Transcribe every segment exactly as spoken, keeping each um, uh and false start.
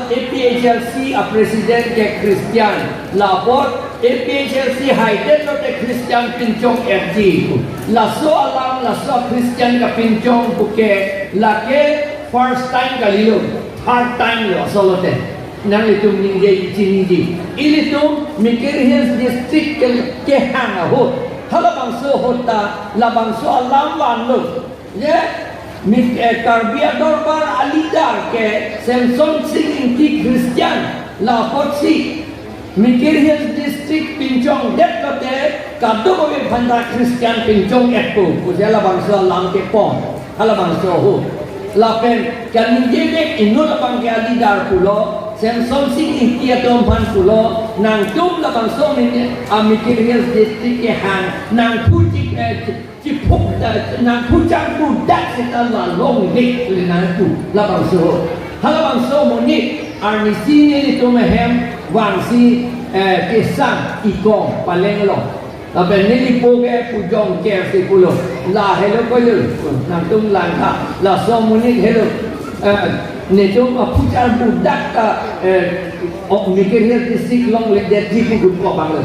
A P H L C a president ke Christian, la apot A P H L C haidet lote Christian pinchong-etji. Laso alam, laso Christian kapinchong puke lake first time kalilo, third time lo asolote. Nanglitum ningje chiniji. Ilitum Mikir Hills District ke, kehang ahut, halabangso ahut ta labangso alam vanlo. Ye, mi, eh, Karbi Adorbar a-leader ke Semson Sing Ingti Christian, la apotsi Mikir Hills District pinchongdet lote kadokave aphanta Christian pinchong-etpo pusi labangso alam kepon, halabangso ahut. Lapen kaningje ke inut abang ke a-leader pulo, Semson Sing Ingti atum aphan pulo, nangtum labangso mini a Mikir Hills District kehang nangphuchik, eh, chiphuk, eh, nangphuchang pudak seta la longdet le nangpu, labangso. Halabangso amonit arnisi nelitum ahem vangsi, eh, kesang ikong paleng along. Lapen neli po ke pujong ker si pulo. La helo koyo, nangtum langkha. Laso amonit helo, eh, netum aphuchang pudak ta, eh, ok Mikir Hills District longledetji pu gun ko abang lo.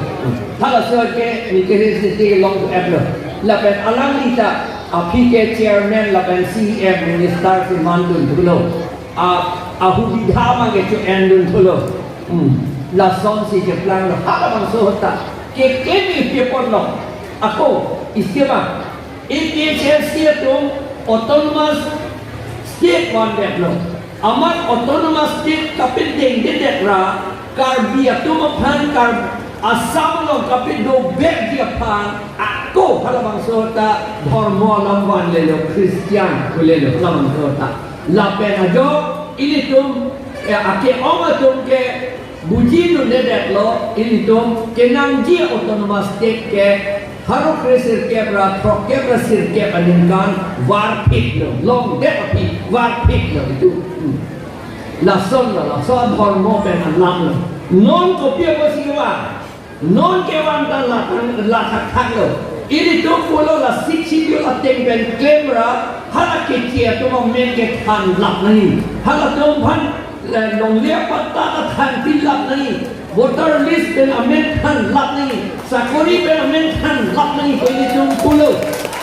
Halaso ke Mikir Hills District longdun-etlo. Lapen alangli ta aphi ke chairman lapen C E M minister si mandun thulo. A, ahubidha abang ke cho-endun thulo. Hmm. Lasonsi cheplanglo. Halabangso ahut ta keklem-ipi apotlo. Ako, isi abang, A P H L C atum autonomous state vandetlo. Amat autonomous state kapedengdedet ra Karbi atum aphan Kar-, Assam along kapedobekji aphan ako halabangso ta dhormo alam vanlelo, Christian kulelo halabangso ta. Lapen ajok ilitum, eh, ake-ong atum ke bujidundedetlo, ilitum kenangji autonomous state ke pharo kre sirkep ra throkkep ra sirkep aningkan varphitlo, longdet aphi varphitlo itum. Hmm. Lasonlo, laso adhormo pen alamlo. Non kopi apotsi kevan? Non kevan ta la, la thakthaklo. Ilitum pulo la Sixth Schedule ateng pen klem ra, hala Keche atum amen kethanlap nangji. Halatum aphan, eh, longle apatta ta thanpilap nangji. Voter list pen amen thanlap nangji, sakori pen amen thanlap nangji pu ilitum pulo.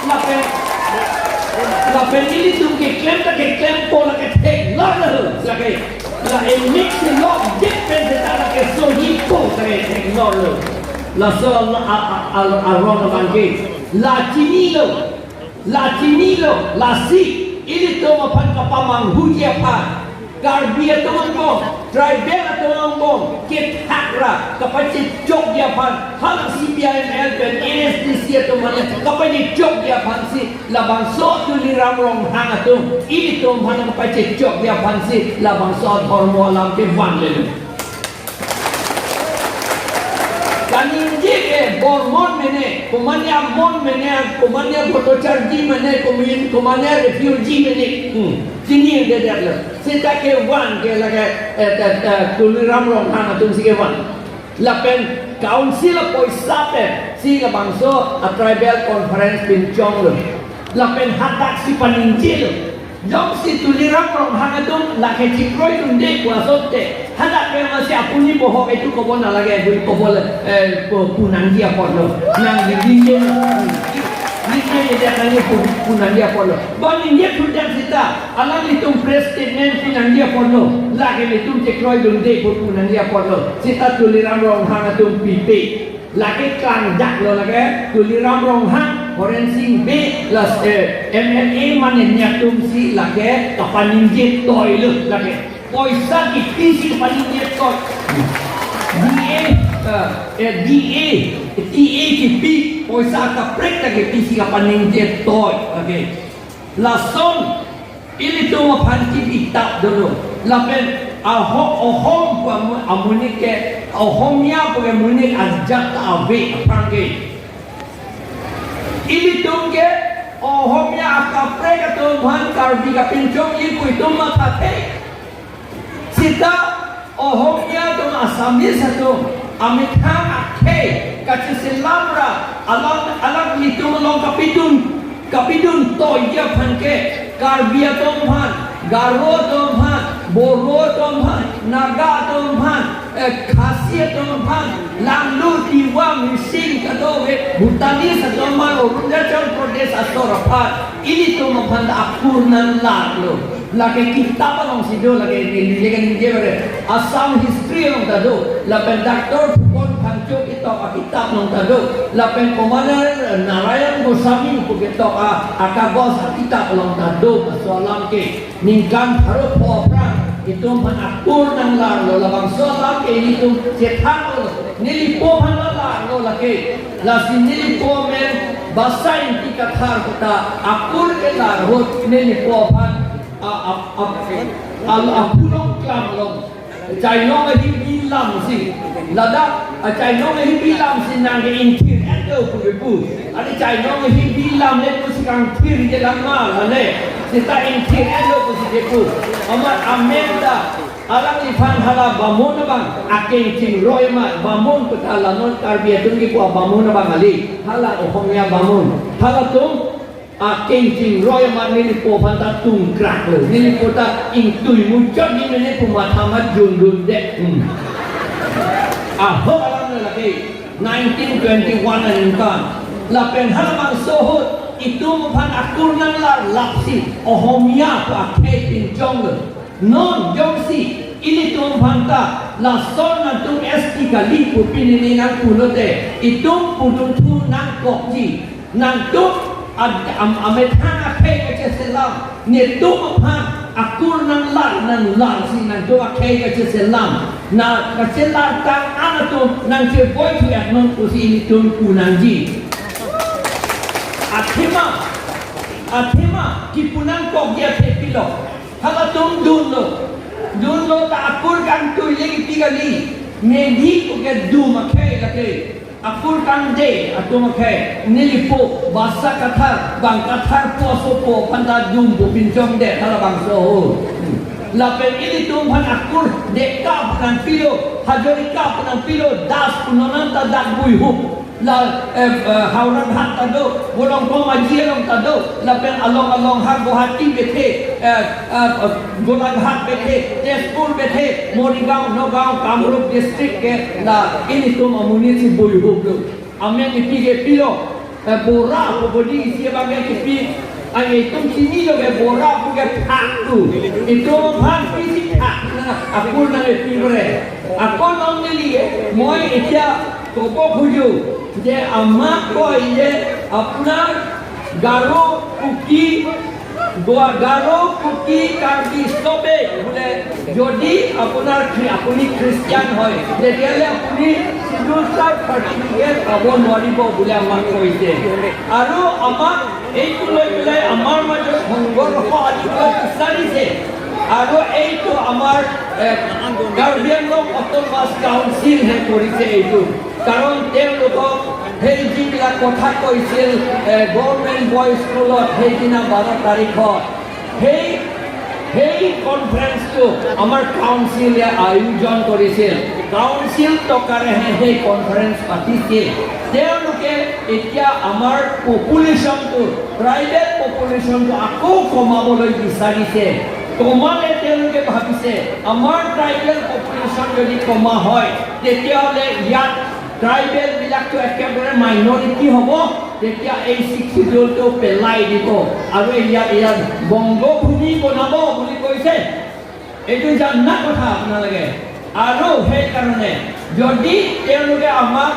Lapen, lapen ilitum keklem ta keklempo, lake theklonglo, lake la emik si longdet pen seta lake sohipo, lake theklonglo. Laso la a, a, a, arong abang ke la chinilo. La chinilo, lasi ilitum aphan kapamanghuji aphan, Karbi atum angbong, tribal atum angbong kethak ra kapachechokji aphan, hala C P I M L pen A S D C atum aphan kapachechokji aphansi labangso Tuliram Ronghang atum ilitum aphan kapachechokji aphansi labangso adhormo alam kevanlelo. Kaningje ke Bormon mene, komatne Mon mene, komatne Bhattacharjee mene, komin, komatne refugee mene. Hmm. Chinidedetlo. Seta kevan ke lake, eh, eh, eh, Tuliram Ronghang atumsi kevan. Lapen council apoisa pensi labangso a-tribal conference pinchonglo. Lapen hadaksi paningjelo. Jongsi Tuliram Ronghang atum lake chekroidunde pu asonte, hadak pen masi apuni bohok etu kobo nalage, bui kobo le, eh, pu, punangji apotlo. Nang di ningje, ningjedet nangji pu, punangji apotlo. Ba ningje thunjang seta, alanglitum press statement pinangji apotlo. Lake ilitum chekroidunde pu punangji apotlo. Seta Tuliram Ronghang atum pipe. Lake klangjaklo lake, Tuliram Ronghang, Horen Sing Bey, las, eh, M L A mane niatumsi lake kapaningje toilo lake. Poisa kipisi kapaningje toi. D A, eh, eh, D A, T A kipi, poisa kaprek ta kipisi kapaningje toi. Okay. Lason ilitum aphan kipitap dolo. Lapen aho-, Ohom pu amu-, amonit ke, Ohomia pu ke monit ajat ta ave aphrang ke. Ilitum ke Ohomia akaprek atum aphan Karbi kapinchongji pu itum mathathe. Seta Ohomia atum, Assamese atum amethang akhei kacheselam ra alang, alanglitum along kapidun, kapidun toiji aphan ke Karbi atum aphan, Garo atum aphan, Boro atum aphan, Naga atum aphan, eh, Khasi atum aphan, Langlu, Tiwa, Mising, kadokave, Bhutanese atum aphan, Arunachal Pradesh asor aphan, ilitum aphan ta akur nanglarlo. Lake kitap alongsi do, lake neli lake ningje bere. Assam history along ta do, lapen Doctor Phukon Phangcho ketok akitap along ta do, lapen Commander Narayan Goswami pu ketok a, akagos akitap along ta do, laso alam ke. Ningkan pharo pho aphrang itum aphan akur nanglarlo, labangso alam ke ilitum chethanlo. Nelipo aphan nanglarlo lake. Lasi nelipo amen Basa Ingti Kathar puta akur kelar ahut nelipo aphan a, a, a, a, apulong klam along. Chainong ahibi lam si. Ladak, a, chainong ahibi lam si nang ke ingthir-etlo pu kepu. Adi chainong ahibi lam le pusi kangthir je lang ma la le. Seta ingthir-etlo pusi kepu. Amat amen ta alangliphan hala bamun abang, akeng chingroi ma bamun puta la non Karbi atum kepu abamun abang kali. Hala Ohomia bamun. Halatum akeng chingroi amat nelipo aphan ta tungkraklo. Nelipo ta ingtui muchot ni nelipo matha amat jundunde. Hmm. Ahok alam le lake nineteen twenty-one aningkan. Lapen halabangso ahut itum aphan akur nanglar lapsi Ohomia pu akhei pinchonglo. Non jongsi ilitum aphan ta lason nangtum S T kali pu pini nangpulote itum pudun thu nangkokji. Nangtum ad-, am-, amethang akhei kacheselam, netum aphan akur nanglar, nanglarsi nangtum akhei kacheselam. Na kachelar tang an atum nangchevoi thu-et non pusi ilitum pu nangji. Athema, athema kipu nangkokji athe pilo. Halatum dunlo. Dunlo ta akur kangtui le kipi kali. Meidhi pu ke dum akhei lake. Akur kangde atum akhei. Nelipo Basa Kathar, bang Kathar pu asopo aphan ta dum pu pinchongde halabangso ahut. Lapen ilitum aphan akur Deka pu nangpilo, Hazarika pu nangpilo, Das pu non an ta dak buihup. La, eh, eh, Howraghat ta do, Volongkom Aji along ta do, lapen along along ha Guwahati bethe, eh, eh, eh, Golaghat bethe, Tezpur bethe, Morigaon, Nagaon, Kamrup district ke la ilitum amonit si buihup do. Amen ipi ke pilo, eh, Bora pu bodi isi abang ke kipi, ang itum chinilo ke Bora pu ke phak tu. Itum aphan pisi phak na, akur nangpi bere. Ako nang neli, eh, moi itia kopo khuju, je amak koi je apnar Garo Kuki, Gua-, Garo Kuki Karbi stope bole, jodi apnar Khri-, apuni Christian hoi, tetia le apuni Scheduled Tribe certificate pabo nwaribo bole amak koise. Aru amak এইটো লৈ পেলাই আমাৰ মাজত সংঘৰ্ষ আনিবলৈ বিচাৰিছে। আৰু এইটো আমাৰ, এ, কাৰ্বি আংলং অট'নমাছ কাউন্সিলহে কৰিছে এইটো। কাৰণ তেওঁলোকক সেই যিবিলাক কথা কৈছিল, এ, গভৰ্ণমেণ্ট বয়জ স্কুলত সেইদিনা বাৰ তাৰিখত, সেই, সেই কনফাৰেন্সটো আমাৰ কাউন্সিলে আয়োজন কৰিছিল। কাউন্সিল টকাৰেহে সেই কনফাৰেন্স পাতিছিল। তেওঁলোকে এতিয়া আমাৰ পপুলেশ্যনটো, ট্ৰাইবেল পপুলেশ্যনটো আকৌ কমাবলৈ বিচাৰিছে। কমালে তেওঁলোকে ভাবিছে, আমাৰ ট্ৰাইবেল পপুলেশ্যন যদি কমা হয়, তেতিয়াহ'লে ইয়াত ট্ৰাইবেল বিলাকতো একেবাৰে মাইনৰিটি হ'ব, তেতিয়া এই ছিক্স শ্বিডিউলটো পেলাই দিব আৰু ইয়াত, ইয়াত বংগভূমি বনাব বুলি কৈছে। এইটো জানা কথা আপোনালোকে। আৰু সেইকাৰণে যদি তেওঁলোকে আমাক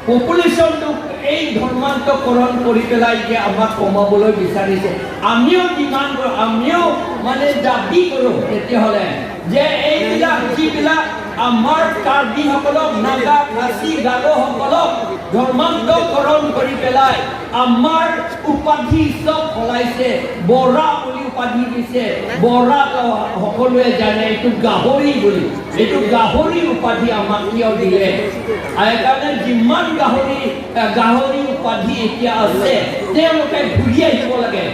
পপুলেশ্যনটো এই ধৰ্মান্তকৰণ কৰি পেলাই যে আমাক কমাবলৈ বিচাৰিছে, আমিও ডিমাণ্ড কৰোঁ, আমিও মানে দাবী কৰোঁ তেতিয়াহ'লে যে এইবিলাক যিবিলাক আমাৰ কাৰ্বিসকলক, নাগা, খাচী, গাৰোসকলক ধৰ্মান্তকৰণ কৰি পেলাই আমাৰ উপাধি চব সলাইছে, বৰা বুলি উপাধি দিছে। বৰা তো সকলোৱে জানে এইটো গাহৰি বুলি। এইটো গাহৰি উপাধি আমাক কিয় দিলে? সেইকাৰণে যিমান গাহৰি, আহ, গাহৰি উপাধি এতিয়া আছে, তেওঁলোকে ঘূৰি আহিব লাগে।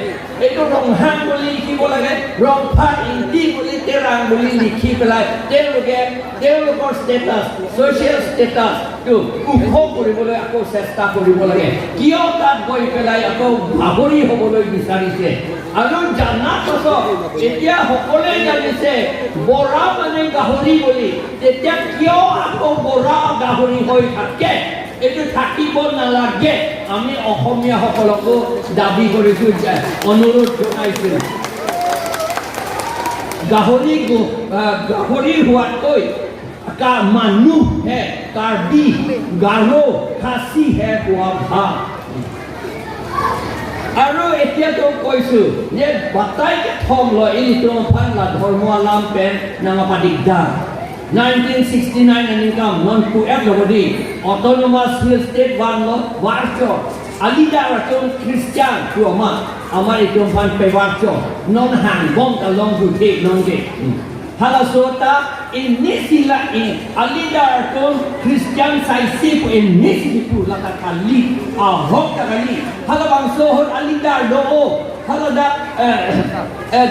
এইটো ৰংহাং বুলি লিখিব লাগে, ৰংফাৰ ইংতি বুলি, তেৰাং বুলি লিখি পেলাই তেওঁলোকে তেওঁলোকৰ ষ্টেটাছ, ছ'চিয়েল ষ্টেটাছটো ওখ কৰিবলৈ আকৌ চেষ্টা কৰিব লাগে। কিয় তাত গৈ পেলাই আকৌ গাহৰি হ'বলৈ বিচাৰিছে? আৰু জানাৰ পাছত এতিয়া সকলোৱে জানিছে বৰা মানে গাহৰি বুলি। তেতিয়া কিয় আকৌ বৰা গাহৰি হৈ থাকে? এইটো থাকিব নালাগে। আমি অসমীয়াসকলকো দাবী কৰিছো, যে অনুৰোধ জনাইছো, গাহৰি গো-, আহ, গাহৰি হোৱাতকৈ কা-, মানুহ হে কাৰ্বি, গাৰো, খাচী হে হোৱা ভাল। আৰু এতিয়াতো কৈছো যে বাটাই kethom lo ilitum aphan la dhormo alam pen nangpapadikdar. Nineteen sixty-nine aningkan non pu-et lo di, Autonomous Hill State vanlo, varcho. A-leader atum Christian pu ama, amar itum aphan pevarcho. Non hangbom ta longdunde nonke. Hmm. Halaso ta inisi la i, a-leader atum Christian saisi pu inisi pu la ta kali, ahok ta kali. Halabangso ahut a-leader do-o, hala dak, eh, eh,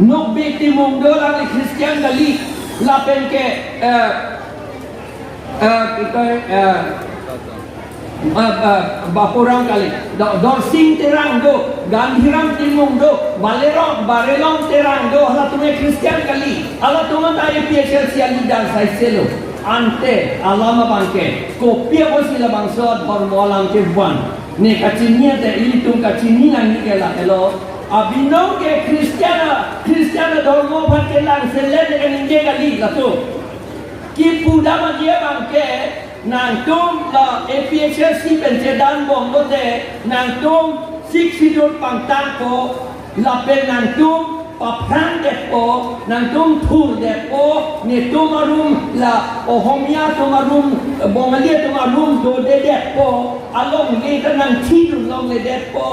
Nokbe Timung do, alangli Christian kali, lapen ke, eh, eh, kita, eh, eh, eh, Bapurang kali, Do-, Dorsing Terang do, Gandhiram Timung do, Balerong, Barelong Terang do, halatum ke Christian kali, halatum ta A P H L C a-leader saisi lo. Ante alam abangke, kopi apotsi labangso dhormo alam kevan? Ne kachini ate ilitum kachini nangji ke lahelo. Abinong ke Christian, Christian dhormo aphan kelangselet ke ningje kali latum. Kipu dam aji abangke, nangtum la A P H L C pen chedanbom lote, nangtum Sixth Schedule pangtangpo, lapen nangtum paphrangdetpo, nangtum thurdetpo, netum arum la Ohomia atum arum, Bongali atum arum dodedetpo, alongle ta nangthidun longledetpo,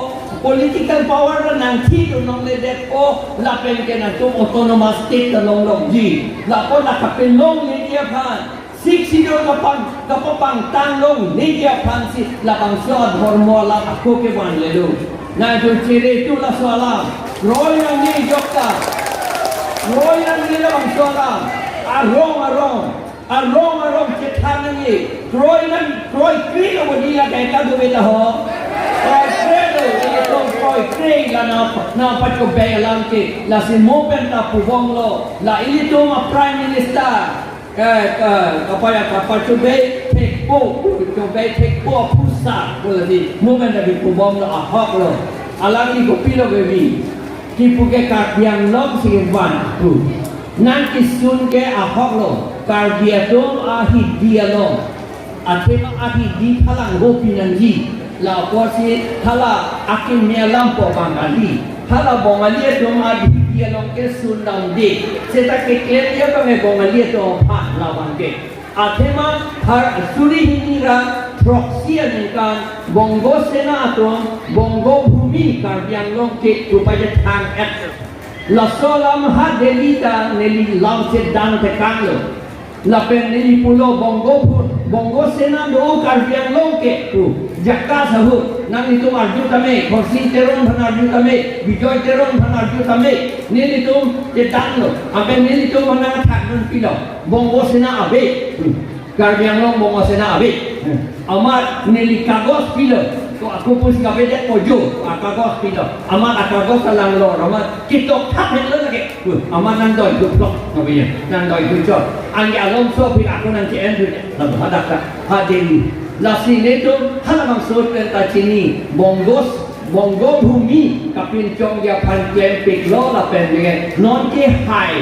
political power ta nangthidun longledetpo, lapen ke nangtum autonomous state ta longlongji, lapu la kapelongleji aphan, Sixth Schedule kapang, kapapangtang longleji aphansi labangso adhormo alam ako kevanlelo. Nangtum chere tu laso alam, kroi nangne jokta, kroi nangne labangso alam, arong arong, arong arong chethan nangne, kroi nang, kroikre lo bodi la kaita do beta ho. Kroikre lo, ilitum kroikre la na, na pachobei alam ke, lasi mo pen ta pubomlo, la ilitum a-Prime Minister, Ka, ka, kapaya kapachobei thekpo, chobei thekpo aphusa, ko lasi, mo pen ta kepubomlo, ahoklo. Alangli kopilo kebi, kipu ke Karbi Anglong si kevan pu. Nangkesun ke ahoklo, Karbi atum ahidi along. Athema ahidi phalang hopi nangji. La apotsi hala akeme alam pu Bangali, hala Bongali atum ahidi along kesun damde. Seta keklemji abang ke Bongali atum aphan labang ke. Athema har suri hini ra throksi aningkan Bongo Sena atum Bongo Bhumi Karbi Anglong ke tupai je thang-et. Laso alam ha Delhi ta neli lam chedan tekanglo. Lapen neli pulo Bongo Bhu-, Bongo Sena do Karbi Anglong ke pu. Jaka sahut, nanglitum arju tame, Khorsing Teron aphan arju tame, Bijoy Teron aphan arju tame, nelitum chedanlo, lapen nelitum aphan nangthakdun pilo, Bongo Sena ave, hmm, Karbi Anglong Bongo Sena ave, hmm, amat neli kagos pilo, ko ako pusi kavedet pojo, a kagos pilo, amat a kagos ta langlo, amat ketok thap henlo lake. Amat nangdoi duplok, nangdoi duchot. Anke alomso aphi ako nangche-en duchot. Lapu hadak ta, ha Delhi. Lasi nelitum halabangso pen ta chini. Bongos, Bongo Bhumi kapinchongji aphan klempiklo lapen ke. Nonke hai.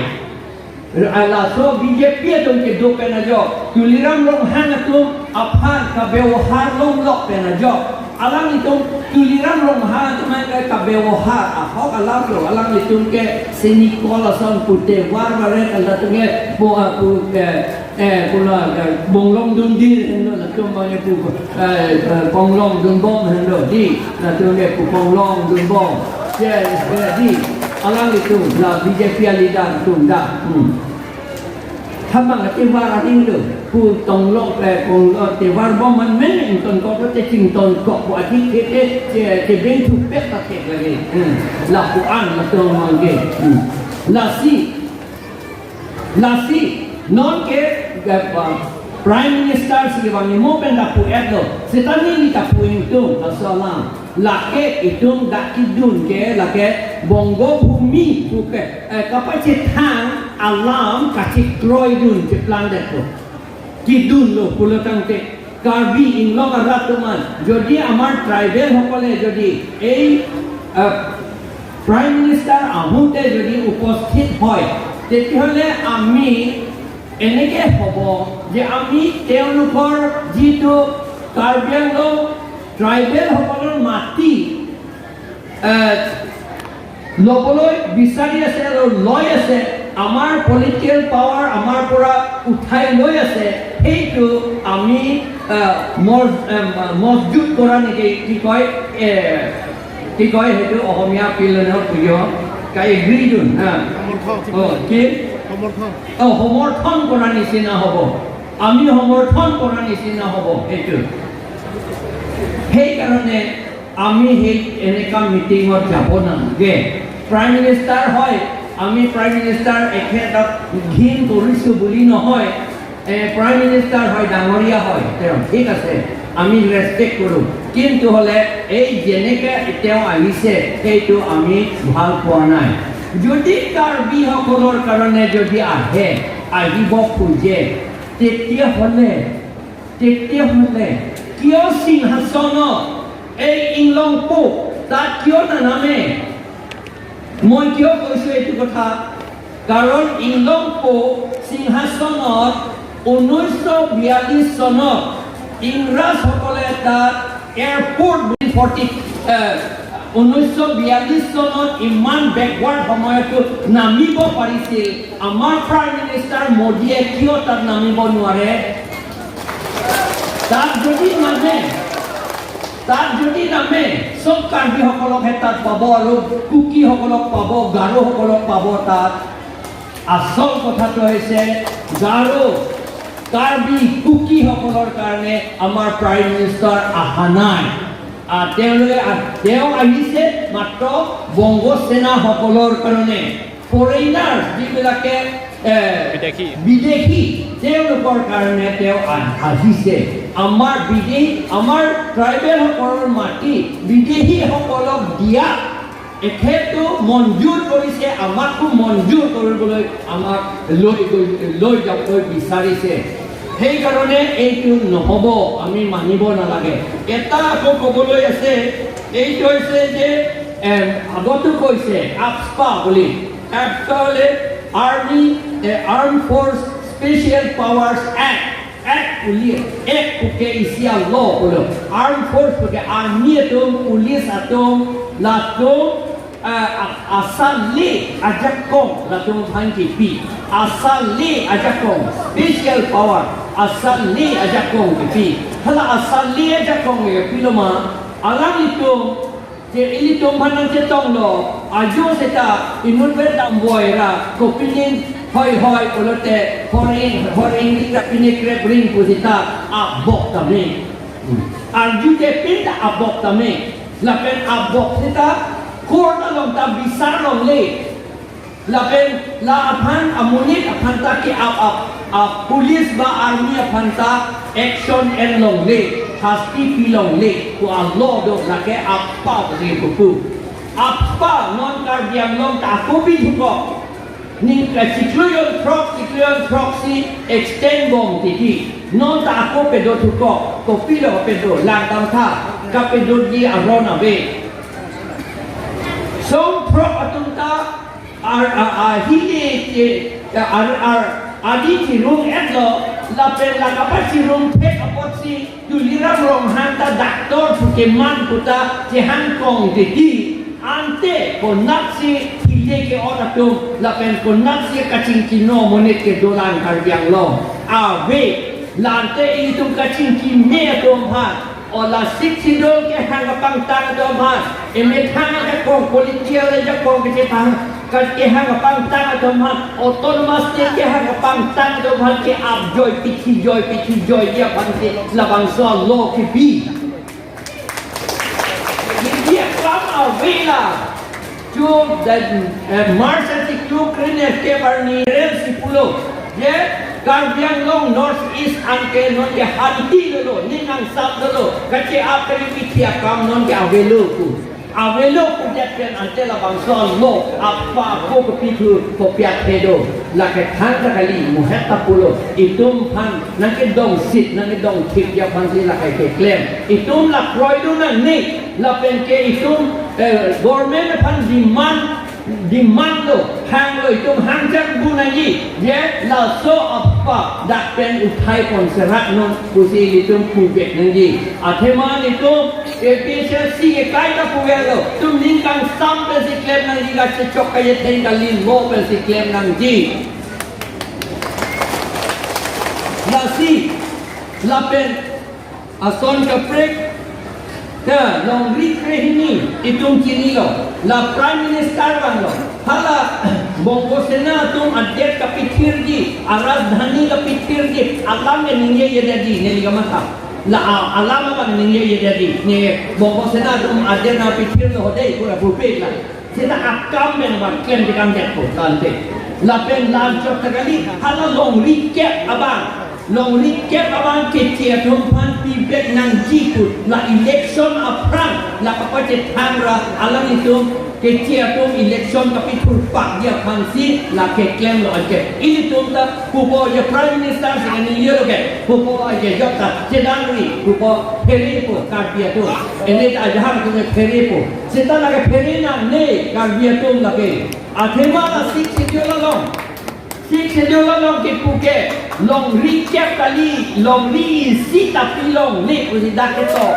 Laso B J P atum kedo pen ajok. Tuliram Ronghang atum aphan kabewohar longlok pen ajok. Alanglitum Tuliram Ronghang atum aphan kabewohar ahok alamlo, alanglitum ke seni kol ason pute var varet, latum ke bo apu ke, eh, puna ke bonglong dundir henlo, latum abang ke pu, eh, eh, ponglong dunbom henlo di, latum ke pu ponglong dunbom. Yes, eh, di. Alanglitum la B J P a-leader atum da. Hmm. Thamang ativar aning do, pu tonglo pe konglo ativar bom man men ingtonkok te chingtonkok pu adik ke te che che beng thupek ta thek lagi. Hmm. Lapu an la tong mang ke. Hmm. Lasi, lasi, non ke, eh, Prime Minister si bang imo pen lapu et lo. Setani ni lapu ingtung, laso alam. Lake itum dak kidun ke, lake Bongo Bhumi pu ke, eh, kapachethang alam kachekroidun cheplang det ko. Kidunlo pulo tangte Karbi Anglong arat atum an, jodi amar tribal সকলে যদি এই, আহ, Prime Minister আহোঁতে যদি উপস্থিত হয়, তেতিয়াহ'লে আমি এনেকে হ'ব যে আমি তেওঁলোকৰ যিটো কাৰ্বি আংলং ট্ৰাইবেল সকলৰ মাটি, আহ, ল'বলৈ বিচাৰি আছে আৰু লৈ আছে, আমাৰ পলিটিকেল পাৱাৰ আমাৰ পৰা উঠাই লৈ আছে, সেইটো আমি, আহ, মজ-, আহ, মজবুত কৰা নেকি, কি কয়, এ, কি কয় সেইটো অসমীয়া পিলনৰ প্ৰিয় কাই এগ্ৰিডুন, হা? সমৰ্থন। অ, কি? সমৰ্থন। অ, সমৰ্থন কৰা নিচিনা হ'ব। আমি সমৰ্থন কৰা নিচিনা হ'ব সেইটো। সেইকাৰণে আমি সেই এনেকা মিটিঙত যাব নালাগে। প্ৰাইম মিনিষ্টাৰ হয়, আমি প্ৰাইম মিনিষ্টাৰ এখেতক ঘিণ কৰিছো বুলি নহয়। এ, প্ৰাইম মিনিষ্টাৰ হয়, ডাঙৰীয়া হয় তেওঁ, ঠিক আছে, আমি ৰেচপেক্ট কৰোঁ। কিন্তু হ'লে এই যেনেকে তেওঁ আহিছে, সেইটো আমি ভাল পোৱা নাই। যদি কাৰ্বিসকলৰ কাৰণে যদি আহে, আহিব খোজে, তেতিয়াহ'লে, তেতিয়াহ'লে কিয় সিংহাসনত এই ইংলং পো তাত কিয় নানামে? মই কিয় কৈছো এইটো কথা? কাৰণ ইংলং পো সিংহাসনত ঊনৈছশ বিয়াল্লিছ চনত ইংৰাজসকলে তাত এয়াৰপৰ্ট বুলি ফৰ্টি, এ, ঊনৈছশ বিয়াল্লিছ চনত ইমান বেকৱাৰ্ড সময়তো নামিব পাৰিছিল। আমাৰ প্ৰাইম মিনিষ্টাৰ মোদীয়ে কিয় তাত নামিব নোৱাৰে? তাত যদি নামে, তাত যদি নামে, চব কাৰ্বিসকলকহে তাত পাব আৰু কুকিসকলক পাব, গাৰোসকলক পাব তাত। আচল কথাটো হৈছে গাৰো, কাৰ্বি, কুকিসকলৰ কাৰণে আমাৰ প্ৰাইম মিনিষ্টাৰ অহা নাই। আহ, তেওঁলোকে আহ, তেওঁ আহিছে মাত্ৰ বংগ সেনাসকলৰ কাৰণে। ফৰেইনাৰ যিবিলাকে, এ, বিদেশী। বিদেশী, তেওঁলোকৰ কাৰণে তেওঁ আহ-, আহিছে। আমাৰ বিদেশী, আমাৰ ট্ৰাইবেলসকলৰ মাটি বিদেশীসকলক দিয়া এখেতো মঞ্জুৰ কৰিছে, আমাকো মঞ্জুৰ কৰিবলৈ আমাক লৈ গৈ, লৈ যাবলৈ বিচাৰিছে। সেইকাৰণে এইটো নহ'ব, আমি মানিব নালাগে। এটা আকৌ ক'বলৈ আছে, এইটো হৈছে যে, এম, আগতো কৈছে আফস্পা বুলি। আফস্পা হ'লে আৰ্মি, এ, arm force special powers act. Act বুলি, এক্ট পোকে ইচিয়া ল' বোলো। আৰ্ম ফ'ৰ্চ পোকে army atum, police atum, latum, ah, a-, asal le ajakong latum aphan kipi. Asal le ajakong, special power, asal le ajakong kipi. Hala asal le ajakong kipilo ma, alanglitum, je ilitum aphan nangchetonglo, ajo seta inut ber damboi ra, kopine hoi hoi pulote, horing, horing di kapine krep ring pu seta, abok tame. Arju je pinta abok tame. Lapen abok seta, court along ta bisar longle. Lapen la aphan amonit aphan ta ke-ap ap, a police ba army aphan ta action en longle, hasti pi longle, ko a law do lake aphpa le pupu. Aphpa non Karbi Anglong ta ako bi thuko. Ning ka chiklo jon throk, chiklo jon throksi extend bom titi. Non ta ako pedo thuko, kopilo pedo, lang tangtha, kapedotji aron ave. Song throk atum ta ar, ar, ar, hile ke, ar, ar, adi chirum etlo, lapen la kapachirum thek apotsi, Tuliram Ronghang ta doctor pu keman puta chehang kong titi, ante konatsi hile ke-ot atum, lapen konatsi kachingki no monit kedolang Karbi Anglong. Ave, la ante itum kachingki me atum aphan, o la Sixth Schedule kehang kapangtang atum aphan, emethang ajakong, political ajakong kechetang, Kan kehang apangtang atum aphan, autonomous state kehang apangtang atum aphan ke-ap joi, pithi joi, pithi joi, ya aphan ke labangso a-law kebi. India kam avela. Chu dan, eh, March article kre-nerkep arni rel si pulo. Je Karbi Anglong North East anke non ke handi lolo, ning angsam lolo, kache-ap kali pithi akam non ke avelo pu. Avelo pu det pen ante labangso a-law apa ko kepithu kopi athe do. Lake thangta kali, muhet ta pulo. Itum aphan nangkedongsit, nangkedongthip ya aphan si lake keklem. Itum la kroidun nangne, lapen ke itum, eh, government aphan demand, demand lo, hanglo, itum hangchak bu nangji, je laso apa dak pen uthai pon serak non pusi ilitum puvek nangji. Athema ilitum A P H L C ke kaita puverlo, itum ning kangsam pensi klem nangji, kachechok kachetheng kali, law pensi klem nangji. Lasi, lapen ason kaprek ta longri krehini itum chinilo, la Prime Minister vanglo, hala Bongo Sena atum adet kapithirji, arajdhani kapithirji alam ke ningje ye dadi, neli kamatha. La a-, alam abang ningje ye dadi, ne Bongo Sena atum adet na pithirlo ho dei, pura bupik la. Seta akam pen abang klem tekang det po tangte. Lapen la anchot ta kali, hala longri kep abang. Longri kep abang keche atum aphan pivek nangji pu. La election aphrang, la kapachethang ra alanglitum keche atum election kapithurpakji aphansi la keklemlo anke. Ilitum ta pupo, ya Prime Minister si kani yelo ke, pupo aje jok ta chedangri, pupo phere po Karbi atum. Ene ta ajahak atum ke phere po. Seta lake phere nangne Karbi atum lake. Athema la Sixth Schedule along, Sixth Schedule along kepu ke longri kep kali, longri isi ta pilongle pusi dak ketok.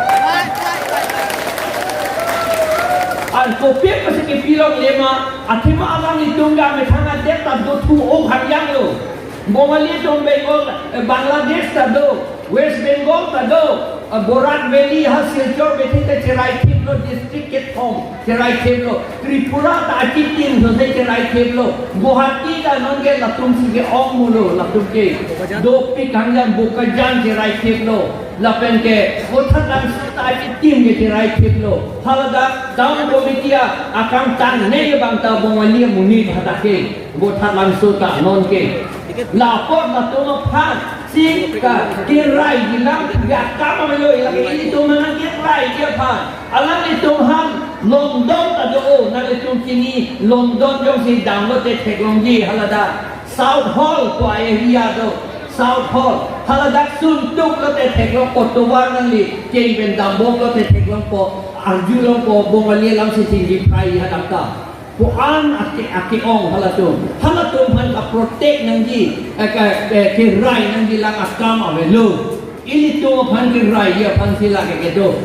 An kopi pusi kepilongle ma, athema alanglitum ke amethang adet ta dothu o hangyang lo. Bongali atum Bengal, eh, Bangladesh ta do, West Bengal ta do, eh, Barak Valley ha Silchar bethi ta cheraithiplo, district kethom cheraithiplo, Tripura ta achitim sose cheraithiplo, Guwahati ta nonke latum si ke-ong mulo, latum ke dopik hangyang Bokajan cheraithiplo, lapen ke Vothatlangso ta achitim ke cheraithiplo, haladak town committee akam tangne abang ta Bongali amonit hadak ke. Vothatlangso ta nonke. La apot latum aphan si ka kerai jilang ya kam amelo, ilake ilitum aphan kerai ji aphan. Alanglitum aphan London ta do, nanglitum chini London jongsi damlote theklongji haladak. Southall pu area do. Southall. Haladak suntuklote theklong, kotovar nangli keng pen dambomlote theklongpo, arjulongpo, Bongali alam si chingki phai hadak ta. Ko-an ake, ake-ong halatum. Halatum aphan ka-protect nangji, eh, ka, eh, kerai nangji lang akam avelo. Ilitum aphan kerai ji aphan si lake kedo.